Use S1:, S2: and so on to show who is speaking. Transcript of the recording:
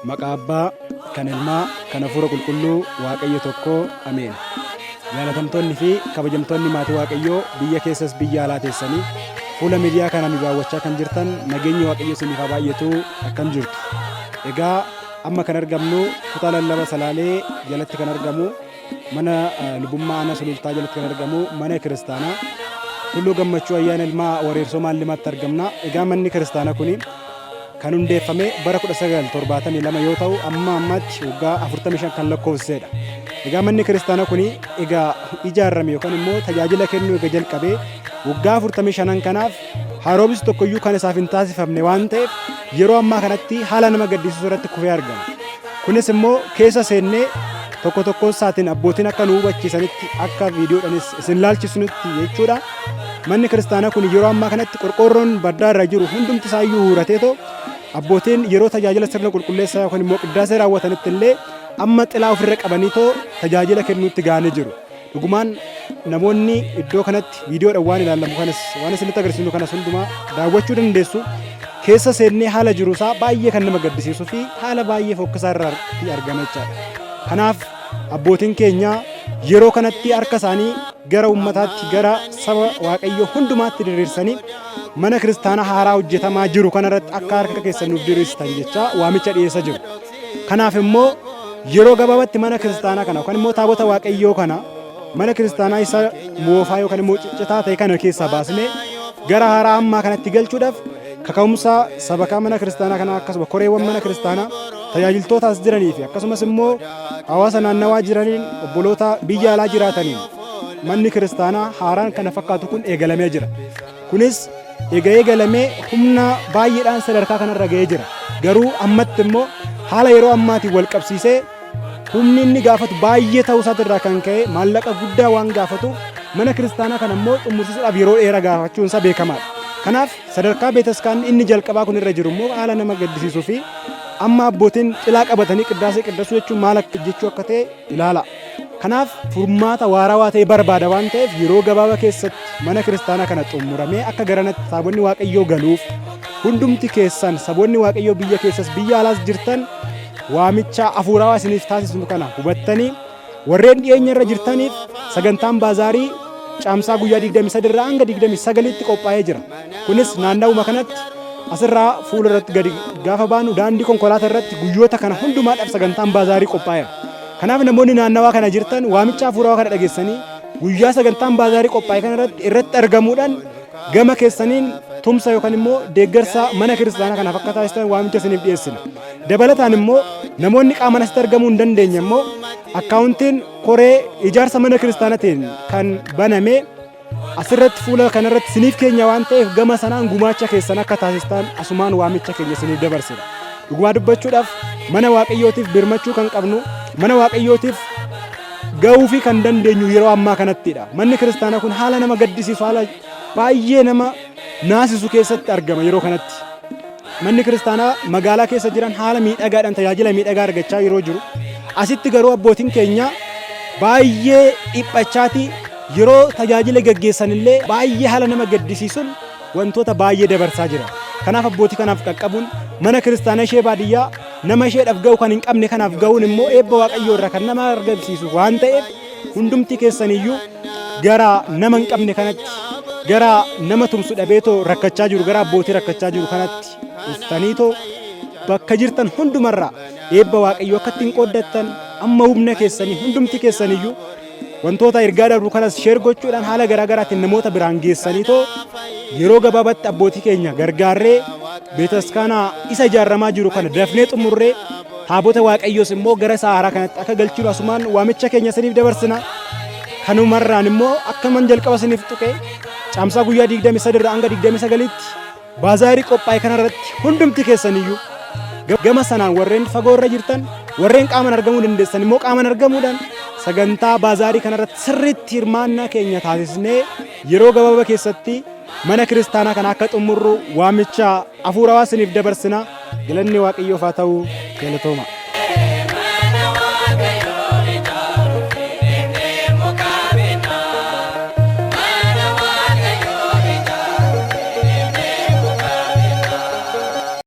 S1: Maqaa Abbaa, kan Ilmaa, kan Hafuura Qulqulluu, Waaqayyo tokko, Ameen. Jaalatamtoonni fi kabajamtoonni maatii Waaqayyoo biyya keessas biyya alaa teessanii fuula miidiyaa kana nu daawwachaa kan jirtan nageenyi Waaqayyo isiniif haa baay'atu akkam jirtu. Egaa amma kan argamnu kutaa lallaba Salaalee jalatti kan argamu mana lubummaa aanaa Sulultaa jalatti kan argamu mana kiristaanaa Tulluu Gammachuu Ayyaana Ilmaa Wareersoo Maallimaatti argamna. Egaa manni kiristaanaa kuni kan hundeeffame bara 1972 yoo ta'u amma ammaatti waggaa 45 kan lakkoofsisedha. Egaa manni kiristaanaa kuni egaa ijaarame yookaan immoo tajaajila kennuu egaa jalqabee waggaa 45 kanaaf haaromsi tokkoyyuu kan isaaf hin taasifamne waan ta'eef yeroo ammaa kanatti haala nama gaddisiisu irratti kufee argama. Kunis immoo keessa seennee tokko tokkoon isaatiin abbootiin akka nu hubachiisanitti akka viidiyoodhanis isin laalchisnutti jechuudha. Manni kiristaanaa kun yeroo ammaa kanatti qorqoorroon baddaa irra jiru hundumti isaayyuu huurateetoo abbootiin yeroo tajaajila sirna qulqulleessaa yookaan immoo qiddaasee raawwatanitti illee amma xilaa ofirra qabaniitoo tajaajila kennuutti ga'anii jiru. Dhugumaan namoonni iddoo kanatti viidiyoodhaan waan ilaalamu kanas waan isinitti agarsiisnu kanas hundumaa daawwachuu dandeessu. Keessa seennee haala jiru isaa baay'ee kan nama gaddisiisuu fi haala baay'ee fokkisaa irratti argama jechaadha. Kanaaf abbootiin keenya yeroo kanatti harka isaanii gara uummataatti gara saba Waaqayyoo hundumaatti diriirsanii mana kiristaanaa haaraa hojjetamaa jiru kanarratti akka harka keessan nuuf diriirsitan jechaa waamicha dhiyeessa jiru. Kanaaf immoo yeroo gabaabatti mana kiristaanaa kana yookaan immoo taabota Waaqayyoo kana mana kiristaanaa isa moofaa yookaan immoo ciccitaa ta'e kana keessaa baasnee gara haaraa ammaa kanatti galchuudhaaf kaka'umsa sabakaa mana kiristaanaa kanaa akkasuma koreewwan mana kiristaanaa tajaajiltoota as jiranii fi akkasumas immoo hawaasa naannawaa jiraniin obboloota biyya alaa jiraataniin manni kiristaanaa haaraan kana fakkaatu kun eegalamee jira. Kunis eega eegalamee humna baay'eedhaan sadarkaa kanarra ga'ee jira. Garuu ammatti immoo haala yeroo ammaatiin wal qabsiisee humni inni gaafatu baay'ee ta'uu isaatirraa kan ka'e maallaqa guddaa waan gaafatu mana kiristaanaa kana immoo xumursiisuudhaaf yeroo dheeraa gaafachuun isaa beekamaadha. Kanaaf sadarkaa beetaskaanni inni jalqabaa kun irra jiru immoo haala nama gaddisiisuu fi amma abbootiin xilaa qabatanii qiddaasee qiddasuu jechuun maal akka jechuu akka ta'e ilaala. Kanaaf furmaata waarawaa ta'e barbaada waan ta'eef yeroo gabaabaa keessatti mana kiristaanaa kana xumuramee akka garanatti taabonni Waaqayyoo galuuf hundumti keessan saboonni Waaqayyoo biyya keessas biyya alaas jirtan waamicha hafuurawaa isiniif taasisnu kana hubattanii warreen dhiyeenya irra jirtaniif sagantaan baazaarii caamsaa guyyaa 23 irraa hanga 29tti qophaa'ee jira. Kunis naannawuma kanatti asirraa fuula irratti gadi gaafa baanu daandii konkolaataa irratti guyyoota kana hundumaadhaaf sagantaan baazaarii qophaa'eera. Kanaaf namoonni naannawaa kana jirtan waamicha hafuurawaa kana dhageessanii guyyaa sagantaan baazaarii qophaa'e kana irratti argamuudhaan gama keessaniin tumsa yookaan immoo deeggarsa mana kiristaanaa kanaaf akka taasisan waamicha isiniif dhiyeessina. Dabalataan immoo namoonni qaamaan asitti argamuu hin dandeenye immoo akkaawuntiin koree ijaarsa mana kiristaanaatiin kan baname asirratti fuula kanarratti isiniif keenya waan ta'eef gama sanaan gumaacha keessan akka taasistan asumaan waamicha keenya isiniif dabarsina. Dhugumaa dubbachuudhaaf mana Waaqayyootiif birmachuu kan qabnu mana Waaqayyootiif ga'uufii kan dandeenyu yeroo ammaa kanattidha. Manni kiristaanaa kun haala nama gaddisiisu haala baay'ee nama naasisu keessatti argama yeroo kanatti. Manni kiristaanaa magaalaa keessa jiran haala miidhagaadhaan tajaajila miidhagaa argachaa yeroo jiru asitti garuu abbootiin keenya baay'ee dhiphachaati yeroo tajaajila gaggeessan illee baay'ee haala nama gaddisiisuun wantoota baay'ee dabarsaa jira. Kanaaf abbootii kanaaf qaqqabuun mana kiristaanaa ishee baadiyyaa nama isheedhaaf ga'u kan hin qabne kanaaf ga'uun immoo eebba Waaqayyoo irraa kan nama argamsiisu waan ta'eef hundumti keessaniyyuu gara nama hin qabne kanatti gara nama tumsu dhabeetoo rakkachaa jiru gara abbootii rakkachaa jiru kanatti dhuftaniitoo bakka jirtan hundumarraa eebba Waaqayyoo akka ittiin qooddattan amma humna keessanii hundumti keessaniyyuu wantoota ergaa darbu kanas sheer gochuudhaan haala garaa garaatiin namoota biraan geessaniitoo yeroo gabaabaatti abbootii keenya gargaarree beetaskaanaa isa ijaaramaa jiru kana dafnee xumurree taabota Waaqayyoos immoo gara isaa haaraa kanatti akka galchinu asumaan waamicha keenya isiniif dabarsina. Kanumarraan immoo akkaman jalqaba isiniif tuqe caamsaa guyyaa 23 irraa hanga 29tti baazaarii qophaa'e kanarratti hundumti keessaniyyuu gama sanaan warreen fagoo irra jirtan warreen qaaman argamuu dandeessan immoo qaaman argamuudhaan sagantaa baazaarii kanarratti sirriitti hirmaannaa keenya taasisnee yeroo gabaabaa keessatti mana kiristaanaa kana akka xumurru waamicha hafuurawaa isiniif dabarsina. Galanni Waaqayyoof haa ta'u. Galatooma.